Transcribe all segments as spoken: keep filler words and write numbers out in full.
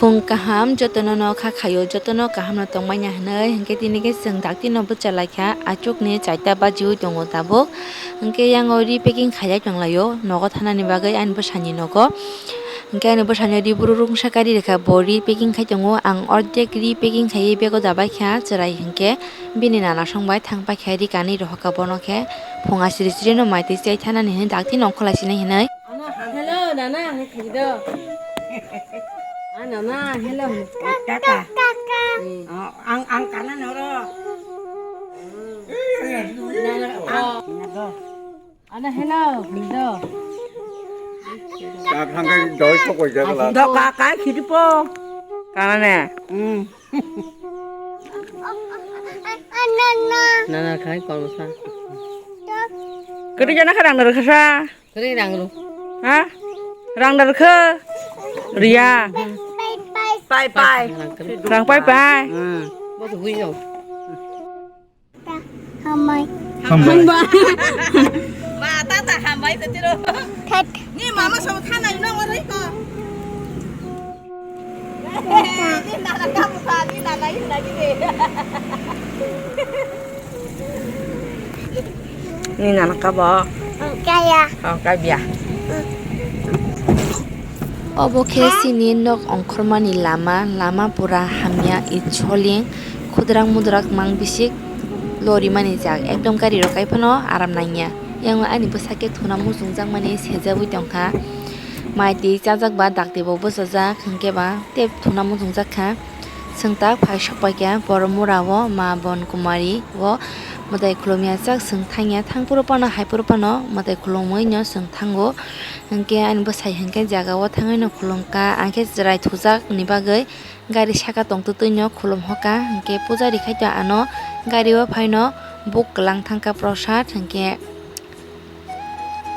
Phung kaham, jotono no kha khaio, jotono kaham no tongmanya hinui, hinkhe tini khe chwng dakti no bwchalaikha, achuk ni chaita bajiui tongo tabuk. Hinkhe yang o ri packing khailai tonglaio, nogo thanani bagwi ani bwsani nogo. Hinkhe ani bwsani ri buru rungsa kari rikha, bo ri packing khai tongo, ang ordek ri packing khaiwi bego dabaikha chwrai hinkhe. Bini nana song bai thang paikha ri kanwi rohorkha bono khe phunga siri siri no mai twi chai thanani hinui dakti no ongkholai sinai hinui. Hello, nana, hai khaji do. Ah, nana, hello. Kaka. Hmm. Oh, ang, ang kana noro. Nana, oh. Nana do. Ana, hello, hello. Ka thang kai doi sok koi jagala. Do ka kai khidi po. Kana ne? Hmm. Nana khai kormo sa. Kati jana kha rang dar kha sa? Kati rang ro. Ha? Rang dar kha? Ria. Pai pai. Rang pai pai. Hmm. Bo tu bui no. Hambai. Hambai. Hambai. Ma, tata hambai se tiro. That. Ni mama sama thana ino ngoroi ko. Ni nana kamu ka, ni nana ini lagi deh. Ni nana kabo. Kaya. Oh, kabia. Obo khe chini nok ongkhormani lama, lama pura hamya, itsoling, khudrak mudrak mang bisik lorimani jak, ekdom gari rok kai phano aram nangya. Yang ani bwsa khe thuna muchungjakmani sejagwi tongkha, mai twi chajak ba dakti bo bwchajak hinkhe ba tei thuna muchungjak kha. Chwng tak phai sok paikha Boromura o ma Bon Kumari o mwtai khulumya chak chwng thangya, thangphuru phano haiphuru phano mwtai khulumwi no chwng thango. Hinkhe ani bwsai hinkhe jaga o thangwi no khulumkha, ang khe chwrai thujak ni bagwi gari saka tongtwtwi no khulum hoka, hinkhe pujari khai to ano gari o phaino buk kwlang thangkha prosad hinkhe.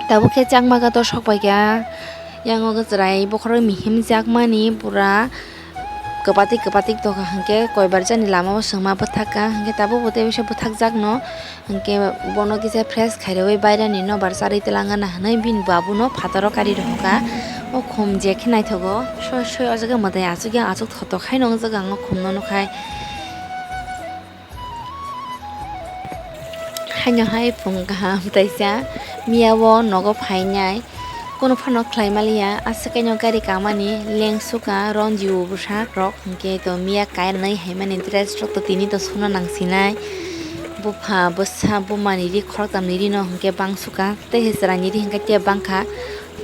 Tabuk khe chakma khe to sok paikha, yang o chwrai bokhorok mihim jakmani pura kwpatwi kwpatwi tongkha, hinkhe koibar jani lama o chwngma bwthakha, hinkhe tabuk bo tei bisa bwthakjakno, hinkhe bono kisa fresh khairwi bairani nobar charwi twlangana hinwi bini babuno phataro kari rohorkha. O khum je khe naithogo, soi soi o jaga mwtai achukya achuk thothok haino o jaga ang o khumno nukhai. Haino hai phung kaham taisa miya o nogo phainai, kunu phano khlai maliya, aswk kaino gari kamani leng suka ronji o bwsa rok, hinkhe to miya kainwi haimani dress rok to tini to suna nangsinai. Bupha bwsa bumani ri khoroktam ni rino hinkhe bang suka, tei hai chwraini ri hinkhe tei bangkha,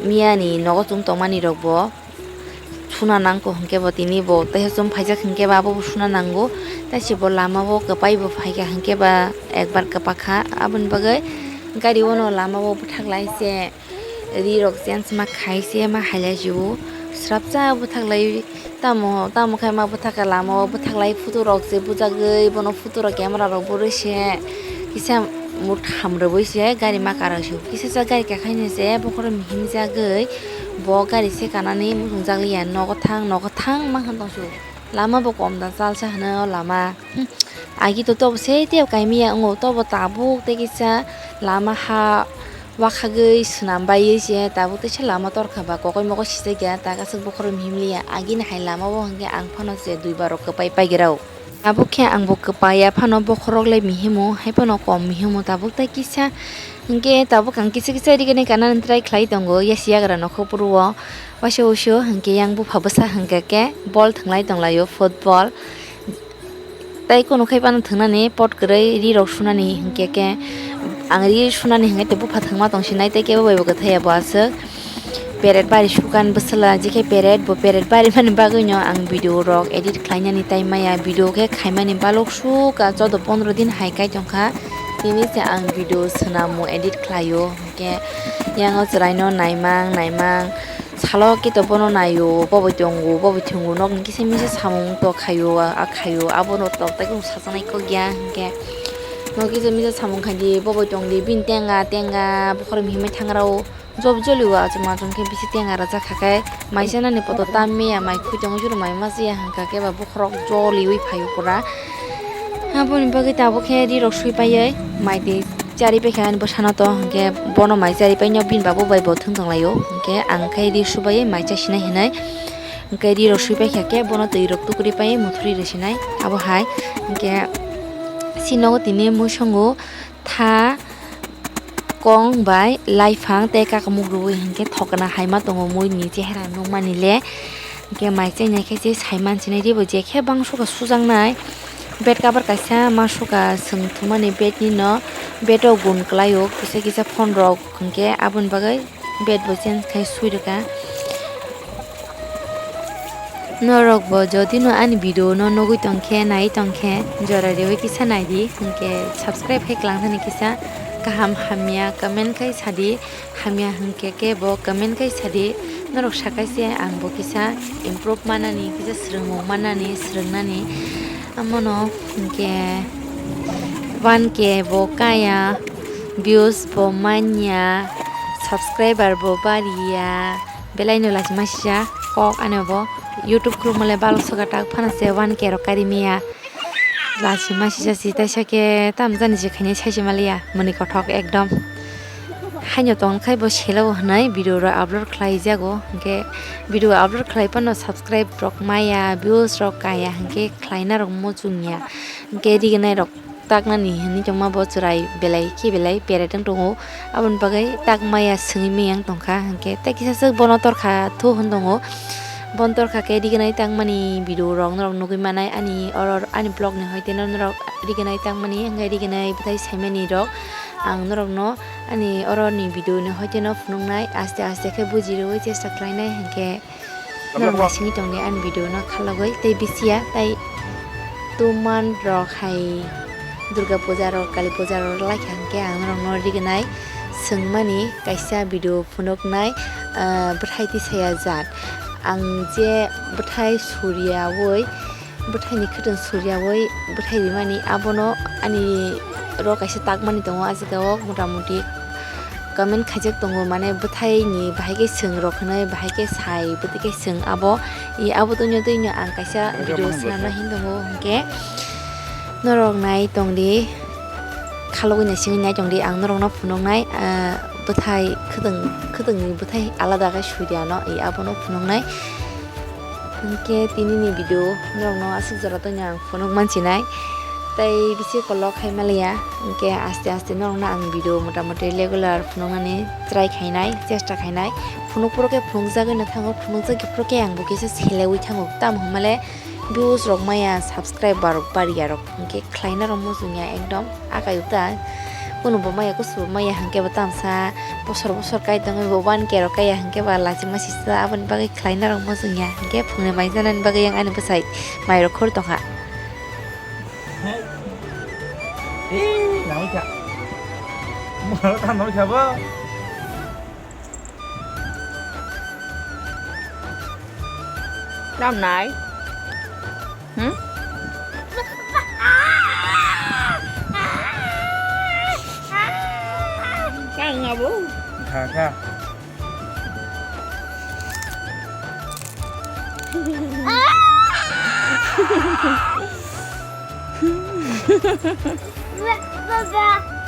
miya ni nogo chwng tongmani rok bo. Suna nangkho hinkhe bo tini bo tei chum phaijak hinkhe bo abo bo suna nango. Tei se bo lama o kwpai bo phaikha hinkhe ba ekbar kwpakha. Aboni bagwi gari o no lama o bwthak lai se ri rok change ma khai se ma hai lai se o. Srapsa bwthak lai tamo tamo khai ma bwthak kha lama o bwthak lai photo rok se bujagwi bono photo rok camera rok bo rwi se kisa mut ham rwui se gari ma karwi se kisa sa gari kakhai ni se bokhorok mihim jagwi. Bo gari se kanani muchungjak liya, nogo thang, nogo thang ma khan tong su. Lama bo kom da, chalsa hwno o lama. Hmm. Agi to tobo se tei kaimi ya wngo, tobo tabuk tei kisa lama ha wakhagwi swnam baiwi se tabuk tei se lama torkha ba kokoi mokoi sijak ya, ta aswk bokhorok mihim liya. Agi ni hai lama o hwnkhe ang phano se dui bar rok kwpai paigrao. Tabuk khe ang bo kwpaiya phano bokhorok le mihimo, hai phano kom mihimo tabuk tei kisa. Hinkhe tabuk ang kisa kisa rigini kanani try khlai tongo, yasi yagra nokho phuru o. Waisa wusu hinkhe yang bupha bwsa hinkhe khe ball thwnglai tonglaio, football. Tei kunu khai phano thwngnani pot kwrwi ri rok sunani hinkhe khe ang ri sunani hinkhe tei bupha thwngma tongsinai tei kebo bai bo kwthaiya bo aswk. Peret bari sukan bwswla, jikhe peret bo peret bari mani bagwino ang video rok edit khlainani tai maya, video khe khaimani balok suka chodo pondro din hai kai tongkha, tini se ang video swnamo edit khlaio, hinkhe yango chwraino naimang naimang salo khe to bono naio, bo bai tongo, bo bai thwngo, nokni kisa misa samung to khaio, a khaio, abono tok tei kung sajaknai kok ya, hinkhe nok kisa misa samung khaidi, bo bai tongdi, bini tenga tenga bokhorok mihimwi thangrao. Job joli o achuk machung khe bisi tenga rwjak kha khe, mai chanani poto tam meya, mai khwi tongo juru mai masiya hwnkha khe ba bokhorok joliui phaio pura. Aboni bagwi tabuk khe ri rok sui paiwi mai twi Chari paikha ani bwsano to, hwnkhe bono mai chari paino bini babu bai bo thwng tonglaio. Hwnkhe ang khe ri subaiwi mai chasinai hinwi, hwnkhe ri rok sui paikha khe bono twi rok tukuri pai muthuri rwsinai abo hai. Hwnkhe si nogo tini mui songo tha, kong bai laiphang tei kakamuk rwui hwnkhe thokna haima tongo muini chehera nukmani le. Hwnkhe mai chainai khe se saiman sinai ribo je khe bangsuka sujaknai. Bed cover kaisa masuka swng thumani bed ni no, bed o gun kwlaio kisa kisa phone rok hwnkhe aboni bagwi bed bo change khai sui rwkha. Norok bo jodi no ani video no nugui tongkhe nai tongkhe jora riwi kisa naidi hwnkhe subscribe khai kwlang thani kisa kaham hamya comment khai sadi. Hamya hwnkhe khe bo comment khai sadi, norok sakai se ang bo kisa improve manani, kisa swrwngmung manani, swrwngnani. Amono hwnkhe one K bo kaya, views bo manya, subscriber bo bariya, belai no lachima sijak kok ano bo. YouTube khulukmale balok soka tak phano se one K rok kari miya. Lachima sijasi taisa khe tam jani je khainai saisi maliya mwnwi kothok ekdom. Haino tongkhai bo selo hwnwi video rok upload khlai jago, hwnkhe video upload khlai phano subscribe rok maya, views rok kaya, hwnkhe khlaina rok muchungya, hwnkhe rignai rok taknani hwnwi tongma bo chwrai belai khe belai berai tong tongo, aboni bagwi tak maya swngwi maya wng tongkha, hwnkhe tei kisa swk bono torkha thu hwn tongo. Bono torkha khe rignai tangmani video rok norok nugui manai ani oro ani vlog ni hoite no norok rignai tangmani hwnkhe rignai bwthai saimani rok ang norok no ani oro ni video ni hoite no phunuknai aste aste khe buji rwui chesta khlainai hwnkhe norok naisingwi tongdi ani video no khalogwi tei bisiya tei two month rok hai Durga puja rok Kali puja rok laikha hwnkhe ang norok no rignai swngmani kaisa video phunuknai, ah, bwthai tisaya jat. Ang je bwthai suriyaui, bwthaini khwtwng suriyaui bwthai rimani, abono ani ro kaisa takmani tongo, ah jaga o mota moti comment khaijak tongo, mane bwthaini bahai khe swng rok hinwi, bahai khe sai, bwtwi khe swng abo. I abo tongno twi no ang kaisa video swnamna hin tongo, hwnkhe norok nai tongdi. Khalogwi naisingwi nai tongdi, ang norokno phunuknai, ah, bwthai khwtwng, khwtwngni bwthai alada khe sui di ano, i abono phunuknai. Hwnkhe tinini video norokno aswk jora toino ang phunuk mansinai, tei bisi kolok khai maliya, hwnkhe aste aste norokno ang video mota moti regular phunuknani try khainai, chesta khainai. Phunuk phuru khe phunukjagwi no thango, phunukjagwi phuru khe ang bo kisa seleui thango, tamo hwnmale views rok maya, subscriber rok bariya rok, hwnkhe khlaina rok muchungya ekdom. Akai ta kunu bo maya kusu bo maya hwnkhe bo tamsa bosor bosor kai tongwi bo one K rok kaiya hwnkhe ba lachima sisa aboni bagwi khlaina rok muchungya hwnkhe phungnwi mai janani bagwi yang ani bwsai mai rok khur tongkha. Ee, nangwi kha. Mo ta nangwi kha bo. Ram nai. Hmm? Kang abo. Kha kha. Baba.